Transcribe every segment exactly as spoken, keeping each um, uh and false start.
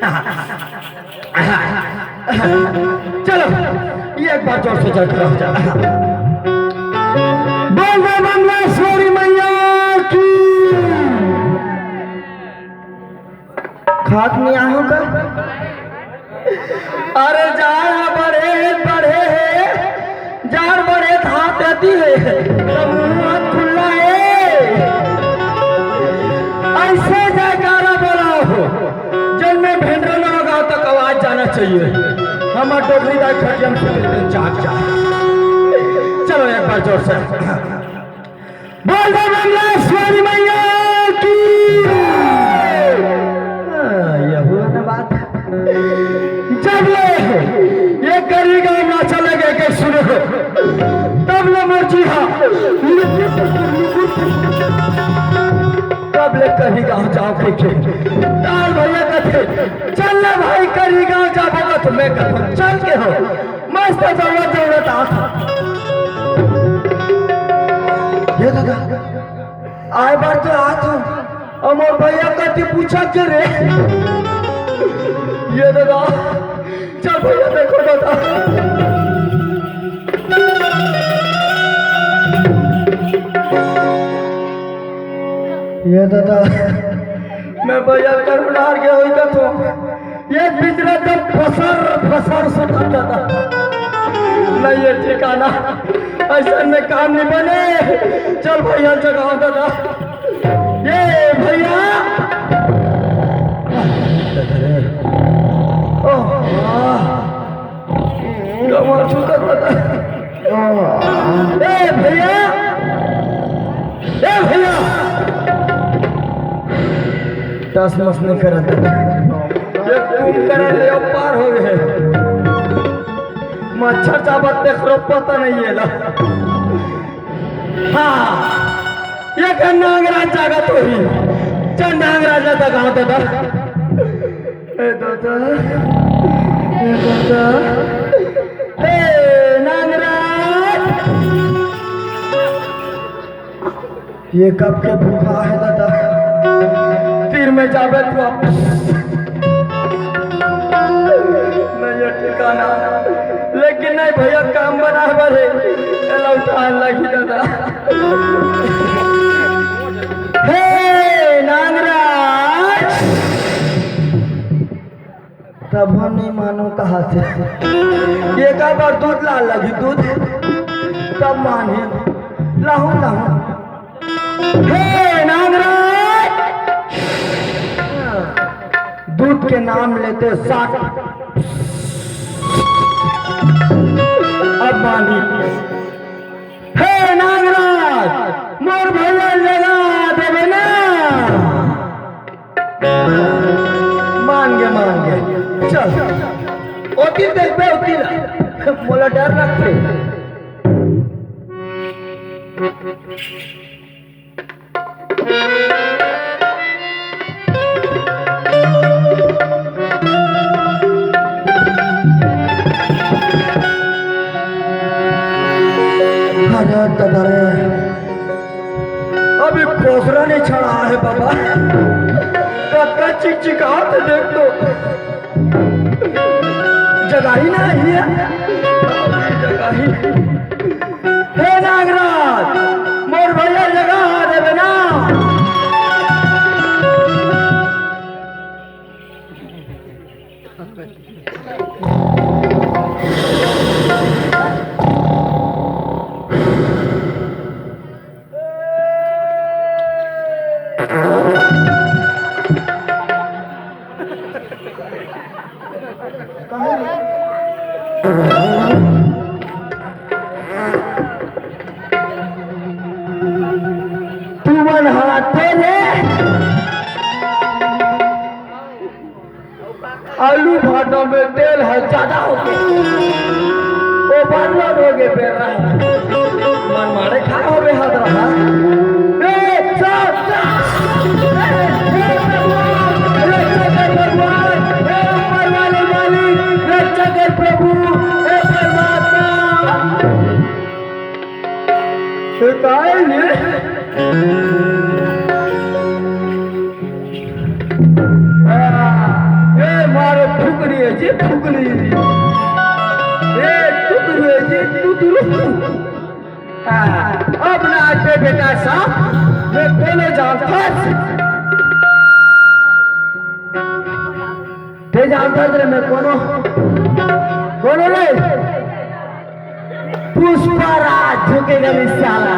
चलो, ये एक बार जोर से जय करो। बोल दे बमलेश्वरी मैया की। खात नहीं आयो का? अरे जाड़ ह बढ़े हे, बढ़े हे, जाड़ बढ़े त हाथ देती हे, त मुंह हाथ खुल्ला हे। अइसे जयकारा बोलाओ, जब मैं भेंडरा न होगा तक आवाज जाना चाहिए। हमर डोकरी दाई खटिया में सुते थे, चाक चाक। चलो एक बार जोर से। बोल दे बमलेश्वरी मैया की। हाँ, ये हुआ ना बात। जब ले ये करी गाँव नाचा लगे के सुनो, तब ले मर्जी हा। तब ले करी गाँव जाओ के के। तार भैया कथे, "चल ले भाई, करी गाँव जाबो।" तो मैं कहूँ, "चल के हो।" मस्त दौड़त दौड़त आत हूँ। ये दादा, आए बार तो आत हूँ, अउ मोर भैया कति पूछा के रे। ये दादा, चल भैया देखो दादा। ये दादा, मैं भैया करुणार के होई कथो। ये बिजरा जब फसर फसर सुनत दादा, नहीं ये ठिकाना, अइसन में काम नहीं बने। चल भैया जगाओ दादा, ये भैया। ओह, आह। कमर झुकत दादा। ए भैया, ए भैया, टस मस नहीं करत। ये कुंभकर्ण ले पार हो गए। मच्छर चाबत तेकरो पता नहीं है ला। हाँ, ये कर नागराज जागत होही। चल नागराज ला जगाओ दादा। ए दादा, ए दादा, ए नागराज। ये कब के भूखा है दादा? तीर में जाबे तो वापस। नहीं ये ठिकाना। लेकिन नहीं भैया, काम बराबर है। लौटा लगी दादा। हे नागराज, तब हम नहीं मानो कहाँ से। ये का बार दूध ला लगी दूध, तब माने। लाहू, लाहू। हे नागराज, दूध के नाम लेते साथ अब मानी। हे नागराज, मोर भैया जगा देबे ना। मान गे, मान गे। चल, ओती देखबे, ओती ला। मोला डर लगथे। अरे दादा रे, अभी खोसरा नहीं छड़ा है बाबा। कतका चिकचिकात देख तो। जगाही ना ही है। जगाही। हे नागराज, मोर भैया जगा देबे ना। तुमन हाथे ले आलू भाटा में तेल ह ज्यादा हो गे, overload हो गे बेरा। मन मारे खा होबे हाथ रहा। ए, साथ, साथ। ए, हे भगवान, रक्षा कर भगवान, हे ऊपर वाले मालिक, रक्षा कर प्रभु, हे परमात्मा। हे काय ये? आ, ए, हाँ, अब ना आगे बेटा साहब, मैं तेने जानता। ते जानता रे मैं कोनो, कोनो रे? पुष्पराज झुकेगा नहीं साला।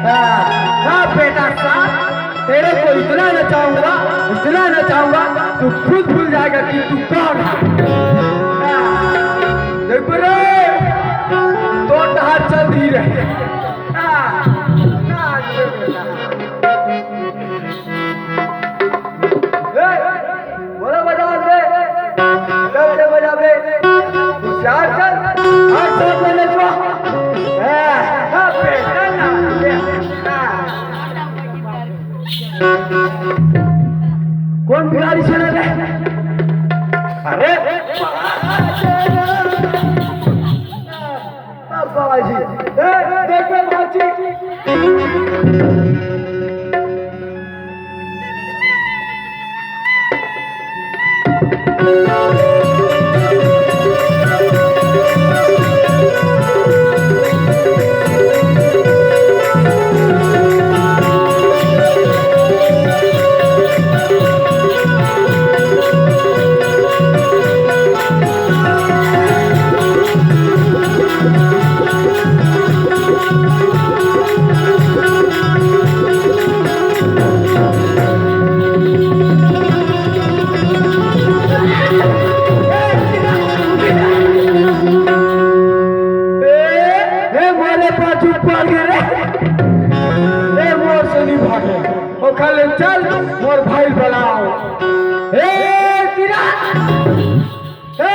हाँ, हाँ बेटा साहब, तेरे को इतना नचाऊंगा, इतना नचाऊंगा, तू खुद भूल जाएगा कि तू कौन है। हाँ, देख रे, तो डहार चल दी रहे। हाँ, हाँ, ये बेटा। ए, बोला बजा दे। जब से बजा बे। होशियार चल। हर साथ में नचवा। ए, हाँ, बेटा ना। कौन भिखारी चला रे? अरे, बाबा जी, ए, देख रे बाबा जी। ए, ए, मोरे पाछू पड़ गे रे। ए, मोर से नहीं भागे। ओखर ले चल, मोर भाई बलाओ। ए, किरण! ए,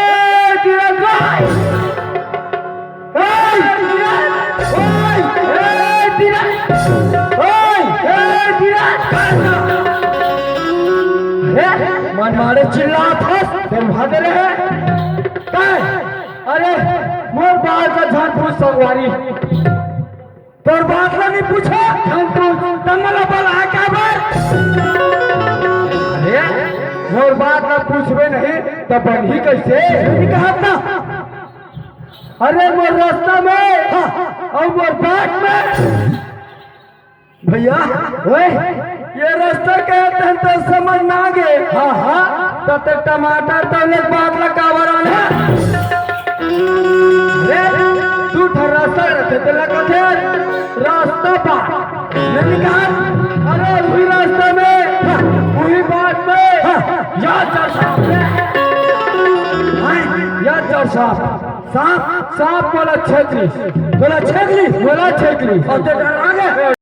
किरण भाई! ए, किरण! ओए! ए, किरण! ओए! ए, किरण! अरे, मन मारे चिल्लात हस, तेन भागे रहे। काय? अरे, मोर बात ला झन पूछ संगवारी। तोर बात ला नहीं पूछे? झन पूछ, त मोला बलाए काबर? अरे, मोर बात ला पूछबे नहीं, त बनही कैसे? नहीं कहत ना। अरे, मोर रास्ता में, हाँ, अउ मोर बाट में। भैया, ओए, ये रास्ता के तहन तो समझ ना गे। हाँ, हाँ। त ते टमाटर तौले के बात ला काबर आने? रे, दू ठन रास्ता रथे, तेला कथे रास्ता बाट। नहीं निकाल। अरे, उही रास्ता में, हाँ, उही बाट में, हाँ, या चार सांप रे। हाँ, या चार सांप। सांप, सांप मोला छेक लिस। तोला छेक लिस? मोला छेक लिस। अउ ते डरा गे?